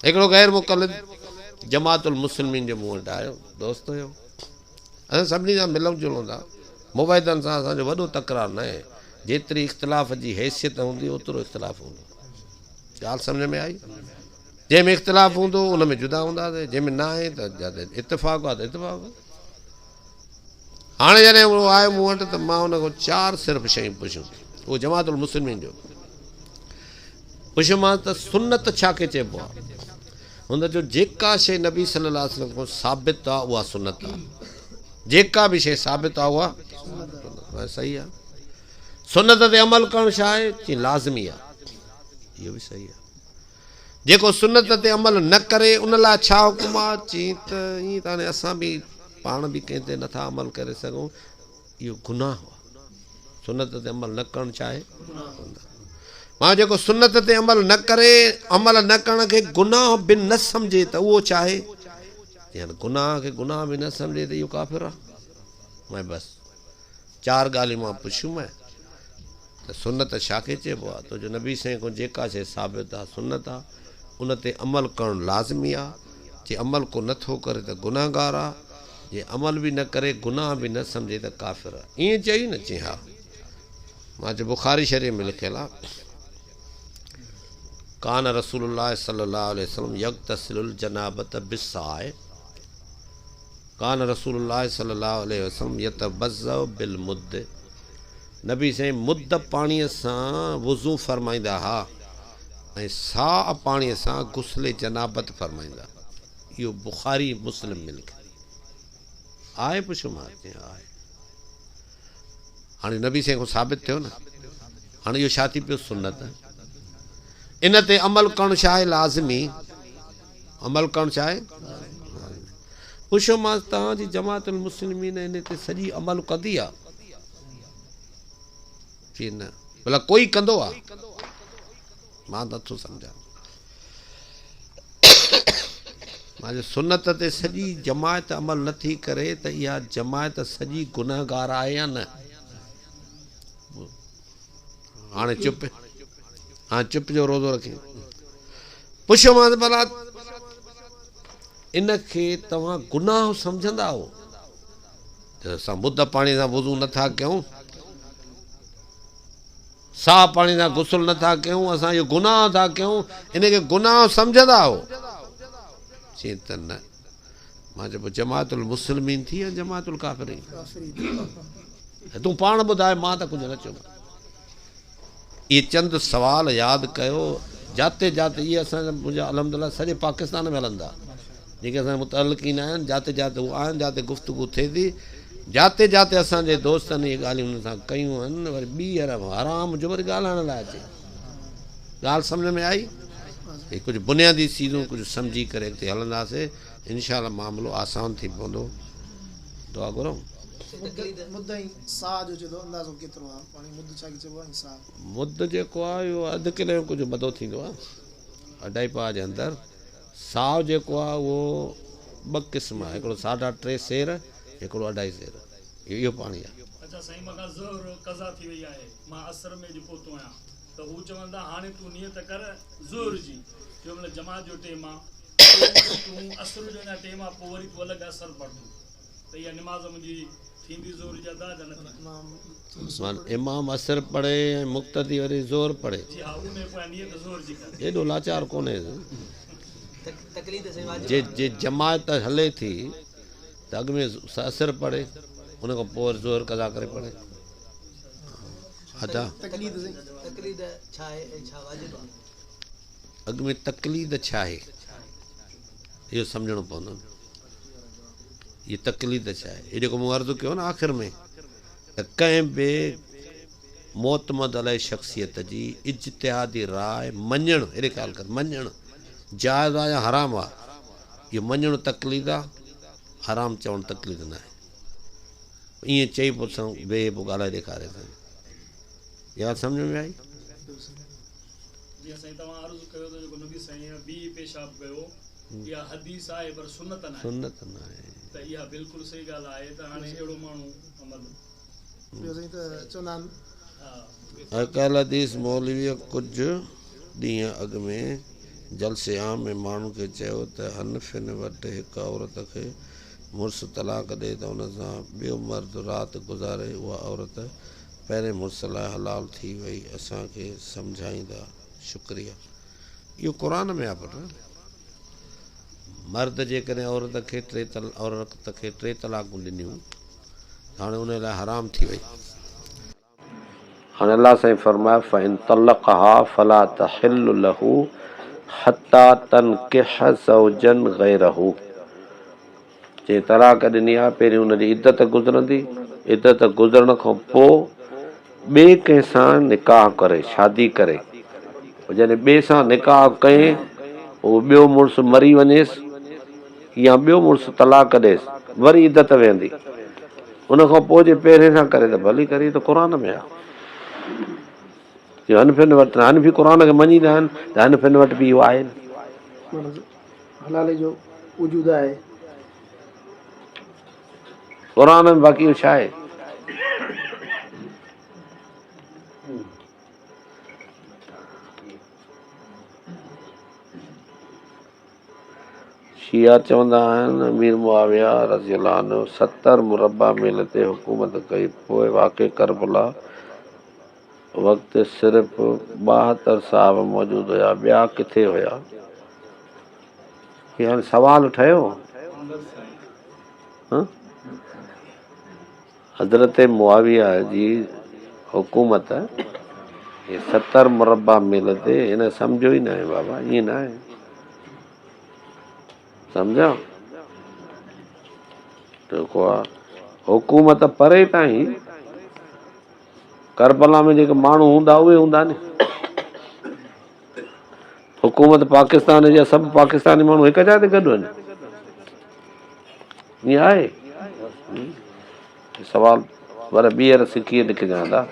هڪڙو غير مقلد جماعت المسلمين جو مون وٽ آيو، دوست هيو. اسان سڀني سان ملون جلون ٿا. موحدن سان اسان جو وڏو تڪرار نه آهي. جيتري اختلاف جي حيثيت هوندي اوترو اختلاف هوندو. ڳالهه سمجهه ۾ آئي؟ جنهن ۾ اختلاف هوندو ان ۾ جدا هونداسين، جنهن ۾ نه آهي ته جاتي اتفاق آهي ته اتفاق. هاڻي جڏهن هو آيو مون وٽ ته مان ان کان چار صرف شيون پڇيون. اهو جماعت المسلمين جو پڇيومانس ته سنت ڇا کي چئبو آهي؟ هن چيو جيڪا شيء نبي صلي الله عليه وسلم کان ثابت آهي اها سنت آهي. جيڪا به شيء ثابت آهي اها سنت. صحيح آهي. سنت تي عمل ڪرڻ ڇا آهي؟ چي لازمي آهي. اهو به صحيح آهي. جيڪو سنت تي عمل نه ڪري ان لاء ڇا حڪم آهي؟ چي ته ائين ته هاڻي اسان به پاڻ به ڪنهن تي نٿا عمل ڪري سگهون، اهو گناهه آهي. سنت تي عمل نه ڪرڻ ڇا آهي؟ مان جيڪو سنت تي عمل نه ڪري، عمل نه ڪرڻ کي گناهه به نه سمجهي ته اهو ڇا آهي؟ يعني گناهه کي گناهه به نه سمجهي ته اهو ڪافر آهي. مان بس چار ڳالهيون مان پڇيون مان ته سنت ڇا کي چئبو آهي؟ تو جو نبي سائين کان جيڪا شيء ثابت آهي سنت آهي، ان تي عمل ڪرڻ لازمي آهي، جي عمل ڪو نه ٿو ڪري ته گنهگار آهي، جي عمل به نه ڪري گناهه به نه سمجهي ته ڪافر آهي. ائين چئي نه؟ چي ها. مان چيو بخاري شريف ۾ لکيل آهي ڪان رسول الله صلي الله عليه وسلم يغتسل الجنابة بالصاع ڪان رسول الله صلي الله عليه وسلم يتوضا بالمد نبي سائين مد پاڻيء سان وضو فرمائيندا ها ۽ صاع پاڻيء سان غسل جنابت فرمائيندا. اهو بخاري مسلم ۾ لکيل آهي. پڇيومانس، چيائين آهي. هاڻي نبي سائين کان ثابت ٿيو نه. هاڻي اهو ڇا ٿي پيو؟ سنت. ان تي عمل ڪرڻ ڇا آهي؟ لازمي. عمل ڪرڻ ڇا آهي؟ پڇيومانس، توهان جي جماعت المسلمين ان تي سڄي عمل ڪندي آ؟ چي نه. ڀلا ڪوئي ڪندو آ؟ مان نٿو سمجهان. مان چيو سنت تي سڄي جماعت عمل نٿي ڪري ته اها جماعت سڄي گنهگار آهي يا نه؟ هاڻي چپ، هاڻي چپ جو روزو رکي. پڇيومانس ڀلا ان کي توهان گناهه سمجهندا آهيو؟ ته اسان مد پاڻي سان وضو نٿا ڪيون، ساهه پاڻي سان غسل نٿا ڪيون، اسان اهو گناهه ٿا ڪيون، ان کي گناهه سمجهندا آهيو؟ چيائين ته نه. مان چيو پوء جماعت المسلمين ٿي يا جماعت الڪافرين؟ تون پاڻ ٻڌاء، مان ته ڪجهه نه چيو. اهي چند سوال ياد ڪيو، جاتي جاتي اهي اسان جا منهنجا الحمدلله سڄي پاڪستان ۾ هلن ٿا، جيڪي اسان جا متعلقين آهن، جاتي جاتي هو آهن، جاتي گفتگو ٿئي ٿي، جاتي جاتي اسان جي دوستن اهي ڳالهيون انهن سان ڪيون آهن، وري ٻيهر حرام جو وري ڳالهائڻ لاء اچي. ڳالهه سمجهه ۾ آئي؟ هي ڪجهه بنيادي چيزون ڪجهه سمجهي ڪري اڳتي هلنداسين، انشاء الله معاملو آسان ٿي پوندو. دعا گهرون. مد ۽ صاع جو چئي ٿو اندازو ڪيترو آ پاڻي مد ڇا کي چئبو آ ۽ صاع. مد جيڪو آ اهو اڌ ڪلي جو ڪجهه مدو ٿيندو آ اڍائي پاء جي اندر. صاع جيڪو آ اهو ٻه قسم آ هڪڙو ساڍا ٽي سير هڪڙو اڍائي سير اهو پاڻي آ. اڇا سائين مان کان ظهر قضا ٿي وئي آهي مان عصر ۾ اڄ پهتو آهيان ته هو چون ٿا هاڻي تون نيت ڪر ظهر جي جو مطلب جماعت جو ٽيم آ پوء تون عصر جو اڃا ٽيم آ پوء وري تون الڳ عصر پڙهندو ته اها نماز منهنجي ٿيندي ظهر جي ادا يا نه ٿيندي؟ معنيٰ امام عصر پڙهي ۽ مقتدي وري ظهر پڙهي. جي ها ان ۾ پويان نيت ظهر جي ڪر. ايڏو لاچار ڪونهي. جي جي جماعت هلي ٿي ته اڳ ۾ عصر پڙهي ان کان پوء وري ظهر قضا ڪري پڙهي. ادا. تقليد ڇا آهي ۽ ڇا واجب آهي؟ اڳ ۾ تقليد ڇا آهي اهو سمجهڻو پوندو. هيء تقليد ڇا آهي؟ هي جيڪو مون عرض ڪيو نه آخر ۾ ته ڪنهن به معتمد عليه شخصيت جي اجتهادي راء مڃڻ، هيڏي خيال ڪر، مڃڻ جائز آهي يا حرام آهي؟ اهو مڃڻ تقليد آهي، حرام چوڻ تقليد نه آهي. ائين چئي پوء سائين ويهي پوء ڳالهائي ڏيکاري سائين. اها ڳالهه سمجهه ۾ آئي؟ جيئن سائين توهان عرض ڪيو ته جيڪو نبي سائين بيهي پيشاب ڪيو اها حديث آهي پر سنت ناهي. سنت ناهي. ته اها بلڪل صحيح ڳالهه آهي ته هاڻي اهڙو ماڻهو عمل. ٻيو سائين ته چوندا آهن. اهل حديث مولويء ڪجهه ڏينهن اڳ ۾ جلسي عام ۾ ماڻهن کي چيو ته حنفين وٽ هڪ عورت کي مڙس طلاق ڏئي ته ان سان ٻيو مرد رات گذاري اها عورت پهرين مڙس لاء حلال ٿي وئي اسان کي سمجهائيندا شڪريه اهو قرآن ۾ آ پٽ مرد جيڪڏهن عورت کي ٽي عورت کي ٽي طلاقون ڏنيون ته هاڻي ان لاء حرام ٿي وئي. هاڻي الله سائين فرمايو فإن طلقها فلا تحل له حتي تنڪح زوجا غيره جنهن طلاق ڏني آهي پهرين ان جي عدت گذرندي عدت گذرڻ کان پوء ٻئي ڪنهن سان نڪاح ڪري شادي ڪري جڏهن ٻئي سان نڪاح ڪئين اهو ٻيو مڙس مري وڃيس يا ٻيو مڙس طلاق ڏيس وري عدت ويهندي ان کان پوء جي پهرين سان ڪري ته ڀلي ڪري ته قرآن ۾ آ جو حنفين وٽ حنفي قرآن کي مڃيندا آهن ته حنفين وٽ به اهو آهي حلالي جو وجود آهي قرآن ۾ باقي اهو ڇا آهي شيعا چوندا آهن امير معاويه رضي الله عنه 70 مربع ميل تي حڪومت ڪئي پوء واقع ڪربلا وقت صرف 72 صحابه موجود هيا ٻيا ڪٿي هيا؟ هي هاڻي سوال ٺهيو حضرت معاويه جي حڪومت هي 70 مربع ميل تي هن سمجهيو ئي ناهي بابا ائين ناهي سمجهيو جيڪو حڪومت پري تائين ڪربلا ۾ جيڪي ماڻهو هوندا اهي هوندا ني حڪومت پاڪستان جا سڀ پاڪستاني ماڻهو هڪ جاء تي گڏ آهن ائين آهي سوال ور ٻيهر سکي لکجان ٿا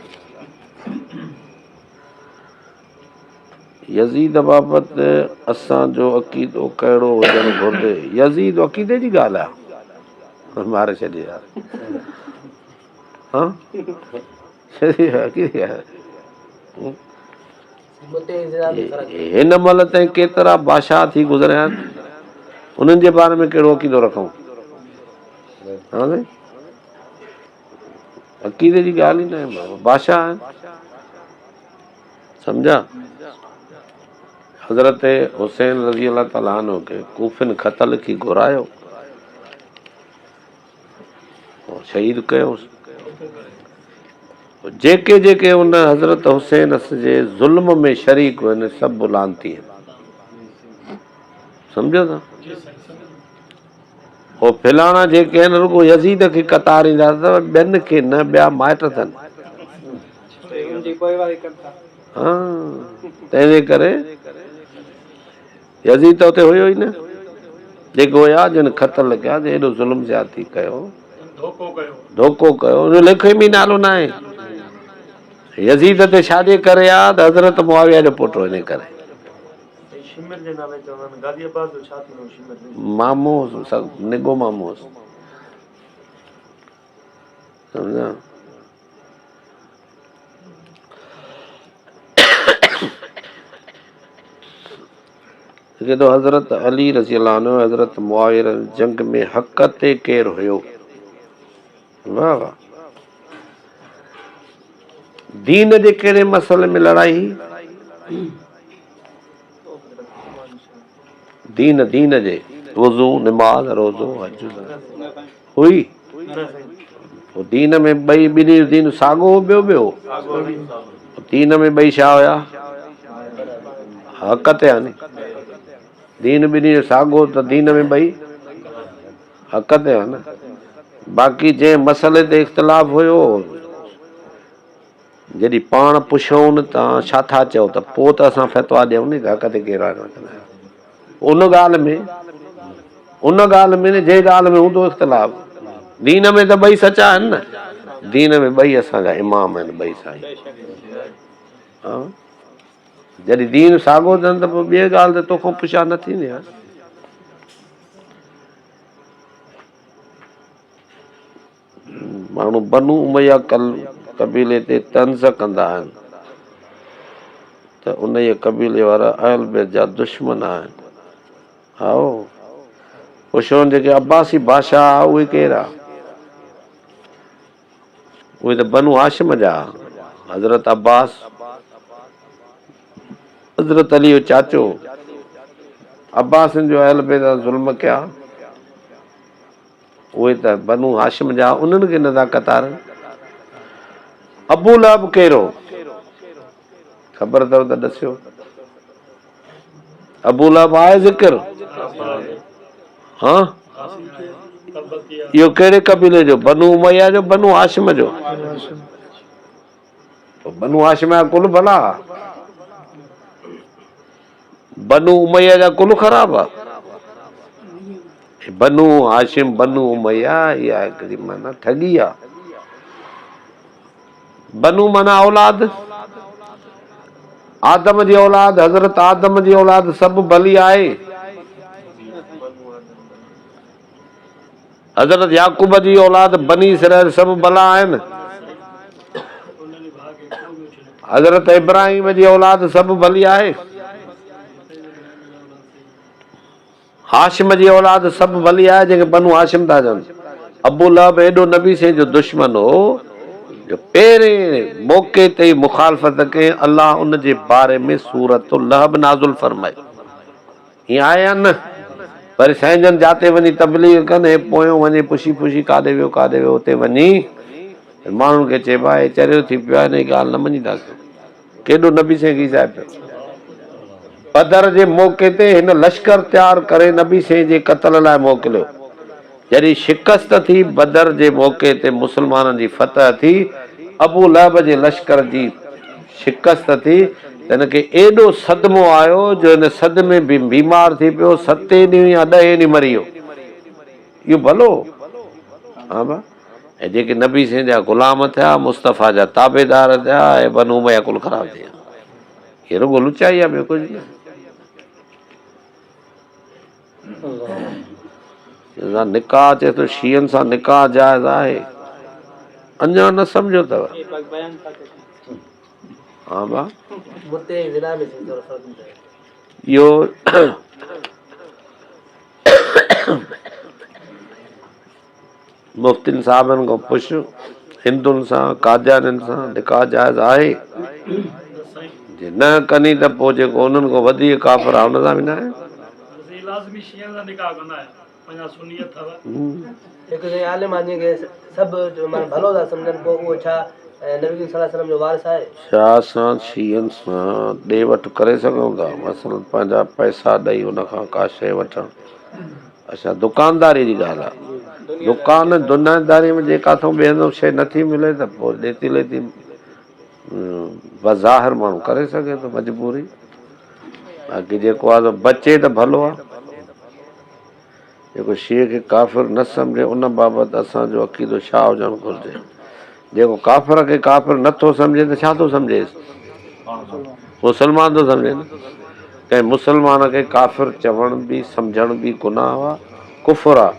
يزيد بابت اسان جو عقيدو ڪهڙو هجڻ گهرجي يزيد عقيدي جي ڳالهه آهي ماري ڇڏي يار ها هن مهل تائين ڪيترا بادشاهه ٿي گذريا آهن انهن جي باري ۾ ڪهڙو عقيدو رکون ها سائين عقيدي جي ڳالهه ئي ناهي بابا بادشاهه آهن سمجھا حضرت حسين رضي الله تعالٰي عنه کي ڪوفين خط لکي گهرايو شهيد ڪيوس. جيڪي جيڪي ان حضرت حسين عه جي ظلم ۾ شريڪ هئن سڀ لعنتي آهن. سمجهو ٿا؟ هو فلاڻا جيڪي آهن رڳو يزيد کي قطاريندا ته ٻين کي نه ٻيا مائٽ اٿن. ها تنهن جي ڪري يزيد ته اتي هيو ئي نه. جيڪي هيا جن خط لکيا جي ايڏو ظلم زيادتي ڪيو، ڌوڪو ڪيو، ان جو ليکي ۾ نالو ناهي. يزيد تي ڇا جي ڪري آ ته حضرت معاويه جو پوٽو انهي ڪري. شمر جي نالي چوندا آهن غازي عباس جو ڇا ٿيندو شمر مامو هوس نگو مامو هوس سمجھا. لکي ٿو حضرت علي رضي الله عنه حضرت معاويه جنگ ۾ حق تي ڪير هيو؟ واه واه دين جي ڪهڙي مسئلي ۾ لڙائي هئي؟ دين دين جي وضو نماز روزو حج هئي پوء دين ۾ ٻئي ٻنهي جو دين ساڳو هو ٻيو ٻيو دين ۾ ٻئي ڇا هيا حق تي آني دين ٻنهي جو ساڳو ته دين ۾ ٻئي حق تي آ نه باقي جنهن مسئلي تي اختلاف هيو جڏهن پاڻ پڇون ته ڇا ٿا چئو ته پوء ته اسان فتوا ڏيون ني ته حق تي ڪير آهي ان ڳالهه ۾ ان ڳالهه ۾ نه جنهن ڳالهه ۾ هوندو اختلاف دين ۾ ته ٻئي سچا آهن نه دين ۾ ٻئي اسان جا امام آهن ٻئي سائين ها جڏهن دين ساڳو اٿن ته پوء ٻي ڳالهه ته توکان پڇا نه ٿيندي آهي ماڻهو بنو اميه قبيلي تي طنز ڪندا آهن. ته انهيء قبيلي وارا اهل بيت جا دشمن آهن. هائو، پڇون جيڪي عباسي بادشاهه ها اهي ڪير ها؟ اهي ته بنو هاشم جا ها. حضرت عباس حضرت علي جو چاچو عباسين جو اهل بيت سان ظلم ڪيا. اهي ته بنو هاشم جا انهن کي نه ٿا قطارن. ابو لهب ڪير هو؟ خبر اٿو ته ڏسيو. ابو لهب آهي ذڪر؟ ها؟ اهو ڪهڙي قبيلي جو؟ بنو اميه جو بنو هاشم جو؟ بنو هاشم جا ڪل ڀلا ها. بنو اميه جا ڪل خراب ها. بنو هاشم بنو اميه اها هڪڙي معنيٰ ٺڳي آ. بنو معنيٰ اولاد، آدم جي اولاد، حضرت آدم جي اولاد سڀ ڀلي آهي. حضرت يعقوب جي اولاد بني اسرائيل سڀ ڀلا آهن. حضرت ابراهيم جي اولاد سڀ ڀلي آهي. هاشم جي اولاد سڀ ڀلي آهي جنهن کي بنو هاشم ٿا چون. ابو لهب ايڏو نبي سائين جو دشمن هو جو پهرين موقعي تي ئي مخالفت ڪئي الله ان جي باري ۾ سورة اللهب نازل فرمائي. ائين آهي يا نه؟ وري سائين جن جاتي وڃي تبليغ ڪن هي پويون وڃي پڇي پڇي ڪاڏي ويو ڪاڏي ويو اتي وڃي ماڻهن کي چئبو آهي هي چريو ٿي پيو آهي هن جي ڳالهه نه مڃيندا ڪيو. ڪيڏو نبي سائين کي ايذائي پيو. بدر جي موقعي تي هن لشڪر تيار ڪري نبي سائين جي قتل لاء موڪليو. جڏهن شڪست ٿي، بدر جي موقعي تي مسلمانن جي فتح ٿي، ابو لهب جي لشڪر جي شڪست ٿي ته هن کي ايڏو صدمو آيو جو هن صدمي ۾ بيمار ٿي پيو، ستين ڏينهن يا ڏهين ڏينهن مري ويو. اهو ڀلو هو. ها ڀا. ۽ جيڪي نبي سائين جا غلام ٿيا، مصطفيٰ جا تابعدار ٿيا، اهي بنو اميه ڪل خراب ٿي ويا. هي رڳو لچائي آهي ٻيو ڪجهه نه. نڪاح چئي ٿو شيعن سان نڪاح جائز آهي. اڃا نه سمجهيو اٿو. ها ڀا. اهو مفتين صاحبن کان پڇ هندن سان قاديانين سان نڪاح جائز آهي؟ جي نه ڪني ته پوء جيڪو انهن کان وڌيڪ ڪافر آهي ان سان به ناهي. لازمي شيعن سان نڪاح ڪندا آهيا پنهنجا سني اٿو. هڪ سائين عالم آهي جنهن کي سڀ معنيٰ ڀلو ٿا سمجهن پوء اهو ڇا نبي ڪريم صلي الله عليه وسلم جو وارث آهي؟ ڇا اسان شيعن سان ڏي وٺ ڪري سگهون ٿا؟ مثلاً پنهنجا پئسا ڏئي ان کان ڪا شيء وٺڻ. اڇا دڪانداري جي ڳالهه آ. دڪان دنياداري ۾ جي ڪاٿئون ٻئي هنڌئون شيء نٿي ملي ته پوء ڏيتي ليتي بظاهر ماڻهو ڪري سگهي ٿو مجبوري باقي جيڪو آ سو بچي ته ڀلو آ. جيڪو شيعي کي ڪافر نه سمجهي ان بابت اسان جو عقيدو ڇا هجڻ گهرجي؟ جيڪو ڪافر کي ڪافر نه ٿو سمجهي ته ڇا ٿو سمجهيس؟ مسلمان ٿو سمجهي نه. ڪنهن مسلمان کي ڪافر چوڻ به سمجهڻ به گناهه آ، ڪفر آ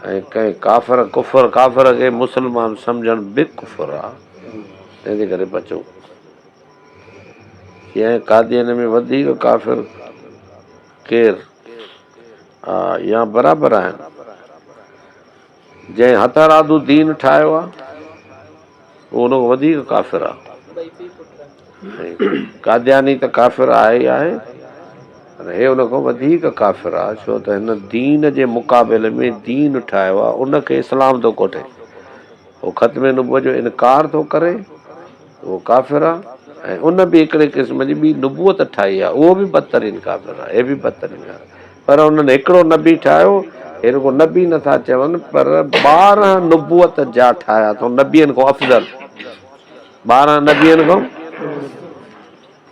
۽ ڪنهن ڪافر ڪفر ڪافر کي مسلمان سمجهڻ به ڪفر آ. تنهن جي ڪري بچو. چيائين قاديان ۾ وڌيڪ ڪافر ڪير آ يا برابر آهن. جنهن هٿرادو دين ٺاهيو آ اهو ان کان وڌيڪ ڪافر آ. ۽ قادياني ته ڪافر آهي ئي آهي پر هي ان کان وڌيڪ ڪافر آ ڇو ته هن دين جي مقابلي ۾ دين ٺاهيو آ ان کي اسلام ٿو ڪوٺي. هو ختم نبوت جو انڪار ٿو ڪري ته اهو ڪافر آ ۽ ان به هڪڙي قسم جي ٻي نبوت ٺاهي آ اهو به بدترين ڪافر آ هي به بدترين ڪافر پر انهن هڪڙو نبي ٺاهيو، هي رڳو نبي نه ٿا چون پر 12 نبوت جا ٺاهيا اٿئون نبين کان افضل 12 نبين کان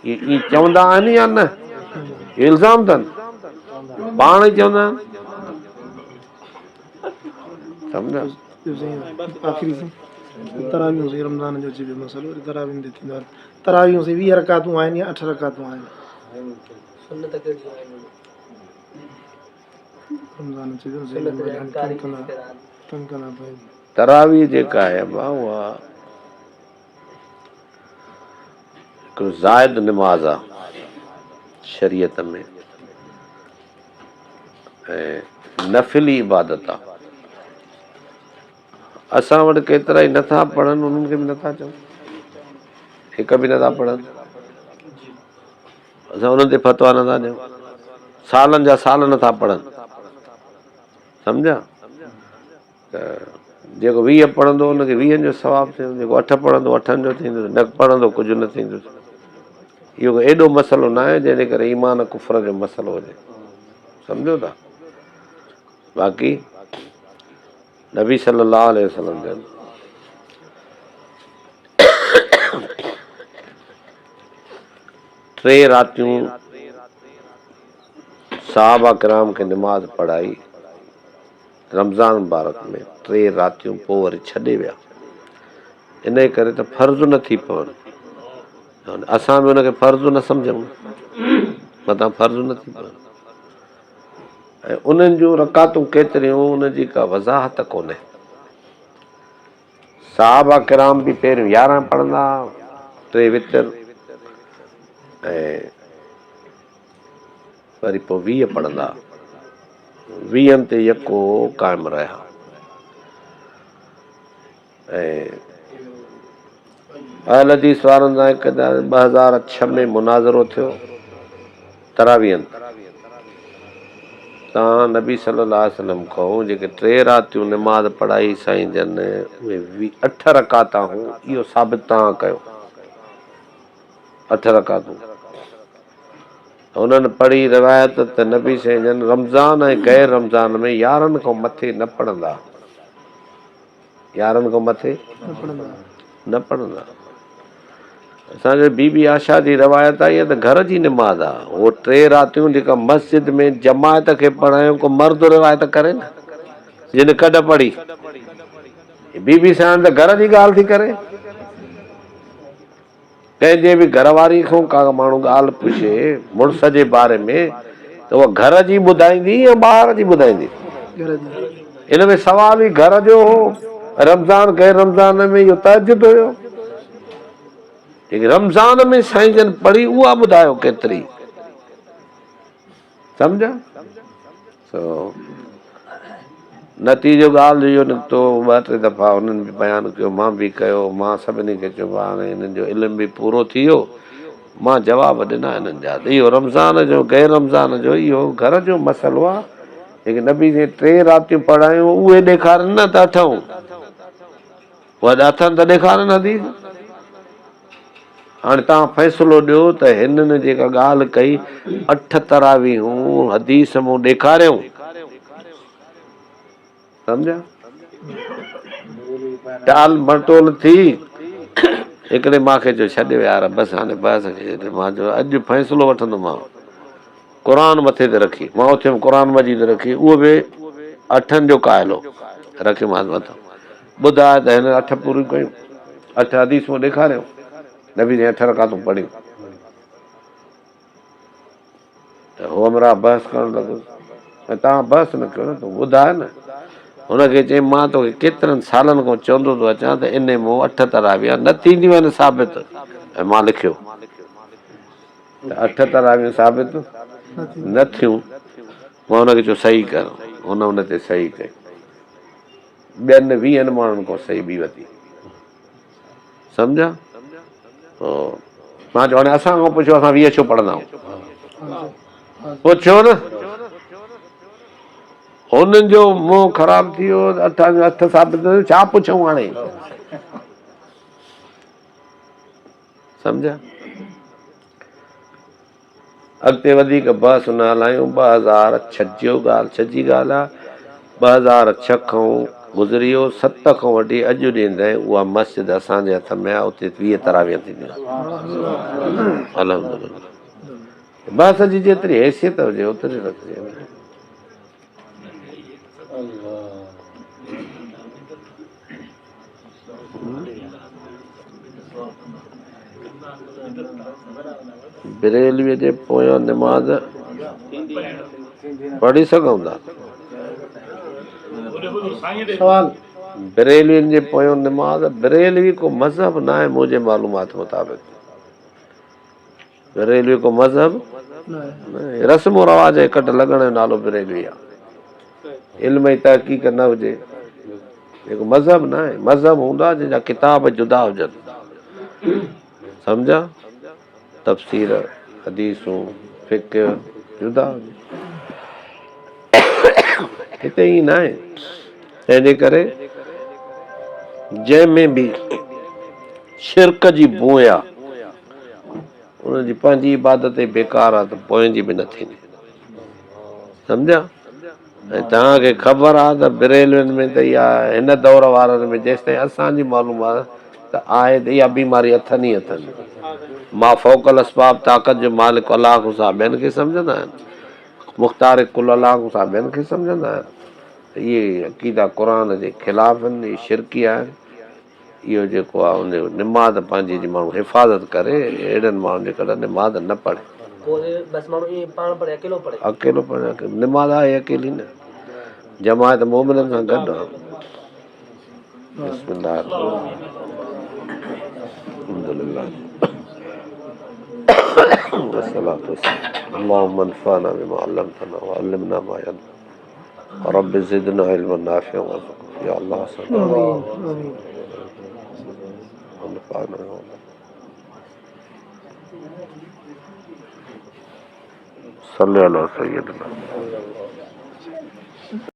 ائين چوندا آهن يا نه؟ اهو الزام اٿن پاڻ ئي چوندا آهن. سمجھا؟ آخري سائين تراويحون سائين رمضان جو اچي پيو مسئلو وري تراويحن تي ٿيندو آهي تراويحون سائين 20 رڪعتون آهن يا 8 رڪعتون آهن؟ سنت ڪهڙيون آهن؟ رمضان اچي پيو سنت جا انڪاري تنگ ڪندا پيا. تراويح جيڪا آهي ابا اها هڪڙو زائد نماز آهي. شريعت ۾ ۽ نفلي عبادت آ. اسان وٽ ڪيترا ئي نٿا پڙهن انهن کي به نٿا چئون، هڪ به نٿا پڙهن، اسان انهن تي فتويٰ نٿا ڏيون، سالن جا سال نٿا پڙهن، سمجھا؟ ته جيڪو 20 پڙهندو ان کي 20 جو ثواب ٿيندو، جيڪو 8 پڙهندو 8 جو ٿيندو، نه پڙهندو ڪجهه نه ٿيندو. اهو ايڏو مسئلو نه آهي جنهن جي ڪري ايمان ڪفر جو مسئلو هجي، سمجھو ٿا؟ باقي نبي صلي الله عليه وسلم جن ٽي راتيون صحابه ڪرام کي نماز پڙهائي رمضان مبارڪ ۾ ٽي راتيون پوء وري ڇڏي ويا، انهي ڪري ته فرض نه ٿي پون. اسان به ان کي فرض نه سمجهون، متان فرض نه ٿي پون. ۽ انهن جون رڪعتون ڪيتريون ان جي ڪا وضاحت ڪونهي. صحابه ڪرام به پهريون 11 پڙهندا، 3 وتر ۽ وري پوء 20 پڙهندا، ويهن تي يڪو قائم رهيا ۽ اهل حديث وارن سان هڪ 2006 ۾ مناظرو ٿيو تراويحن تان نبي صلي الله عليه وسلم کان جيڪي 3 راتيون نماز پڙهائي سائين جن اهي 8 رڪعتان هون، اهو ثابت تان ڪيو 8 رڪعتون. هنن پڙهي روايت ته نبي سائين جن رمضان ۽ غير رمضان ۾ 11 کان مٿي نه پڙهندا، 11 کان مٿي نه پڙهندا. اسان جي بي بي عائشه جي روايت آئي آهي ته گهر جي نماز آهي، هو 3 راتيون جيڪا مسجد ۾ جماعت کي پڙهايون، ڪو مرد روايت ڪري نه جن ڪڍ پڙهي. بي بي سائين ته گهر جي ڳالهه ٿي ڪري. ڪنهن جي به گهر واري کان ڪا ماڻهو ڳالهه پڇي مڙس جي باري ۾ ته اها گهر جي ٻڌائيندي يا ٻاهر جي ٻڌائيندي؟ ان ۾ سوال ئي گهر جو هو. رمضان غير رمضان ۾ اهو تهجد هيو. جيڪي رمضان ۾ سائين جن پڙهي اها ٻڌايو ڪيتري. سمجھا؟ سو نتيجو ڳالهه جو اهو نڪتو، ٻه ٽي دفعا انهن به بيان ڪيو، مان به ڪيو، مان سڀني کي چيو هاڻي هنن جو علم به پورو ٿي ويو، مان جواب ڏنا هنن جا ته اهو رمضان جو غير رمضان جو اهو گهر جو مسئلو آهي، جيڪي نبي سائين 3 راتيون پڙهايون اهي ڏيکارن نه ته اٺون، اهي اٿن ته ڏيکارن حديث. هاڻي توهان فيصلو ڏيو ته هنن جيڪا ڳالهه ڪئي 8 تراويحون حديث مون ڏيکاريائون، سمجھيا؟ ٽال مٽول ٿي هڪڙي مان کي چيو ڇڏ يار بس هاڻي بحث کي، مان چيو اڄ فيصلو وٺندومانو. قرآن مٿي تي رکي مان اٿيم، قرآن مجيد رکي اهو به 8 جو قائل هو، رکيومانس مٿان، ٻڌاء ته هن 8 پوريون ڪيون، 8 حديثون ڏيکاريون، نبي سائين 8 رڪعتون پڙهيون ته هو همراهه بحث ڪرڻ لڳو، ۽ توهان بحث نه ڪيو نه، تون ٻڌاء نه. هن کي چيائين مان توکي ڪيترن سالن کان چوندو ٿو اچان ته انهي مون 8 تراويح نه ٿينديون آهن ثابت، ۽ مان لکيو ته 8 تراويحون ثابت نه ٿيون. مان هن کي چيو صحيح ڪر، هن ان تي صحيح ڪئي. ٻين 20 ماڻهن کان صحيح به ورتي، سمجھا؟ مان چيو هاڻي اسان کان پڇو اسان 20 ڇو پڙهندا آهيون، پڇو نه. هنن جو منهن خراب ٿي ويو، 8 8 ثابت نه ٿيون، ڇا پڇون هاڻي، سمجھا؟ اڳتي وڌيڪ بحث نه هلايون. 2006 جو ڳالهه، 6 جي ڳالهه آ، 2006 کان گذري ويو، 7 کان وٺي اڄ ڏينهن تائين اها مسجد اسان جي هٿ ۾ آ، اتي 20 تراويح ٿينديون آهن. الحمدلله. بحث جي جيتري حيثيت هجي اوتري رکجي. بريلويء جي پويان نماز پڙهي سگهون ٿا؟ بريلوين جي پويان نماز، بريلوي ڪو مذهب ناهي منهنجي معلومات مطابق. بريلوي ڪو مذهب نه، رسم و رواج جي ڪڍ لڳڻ جو نالو بريلوي آهي. علم ۽ تحقيق نه هجي جيڪو مذهب نه آهي. مذهب هوندو آهي جنهن جا ڪتاب جدا هجن، سمجھا؟ تفسير، حديثون، فقه جدا هجي. هتي ائين نه آهي. تنهن جي ڪري جنهن ۾ به شرڪ جي بوء آ، ان جي پنهنجي عبادت ئي بيڪار آ ته پوئين جي به نه ٿيندي. سمجھيا؟ ۽ توهان کي خبر آ ته بريلوين ۾ ته اها هن دور وارن ۾ جيستائين اسان جي معلوم آ ته آهي ته اها بيماري اٿن ئي اٿن. ما فوق الاسباب طاقت جو مالڪ الله کان سواء ٻين کي سمجهندا آهن. مختار ڪل الله کان سواء ٻين کي سمجهندا آهن. ته اهي عقيدا قرآن جي خلاف آهن، اهي شرڪي آهن. اهو جيڪو آهي ان جو نماز پنهنجي جي ماڻهو حفاظت ڪري، اهڙن ماڻهن جي ڪڏهن نماز نه پڙهي. پوء بس ماڻهو ائين پاڻ پڙهي اڪيلو پڙهي. اڪيلو پڙهي نماز آهي اڪيلي نه، جماعت مومنن سان گڏ آهي. بسم الله الرحمن الرحيم الحمد لله والصلاة والسلام اللهم انفعنا بما علمتنا وعلمنا ما ينفعنا رب زدنا علما نافعا وارزقنا يا الله آمين. انفعنا صلي على سيدنا.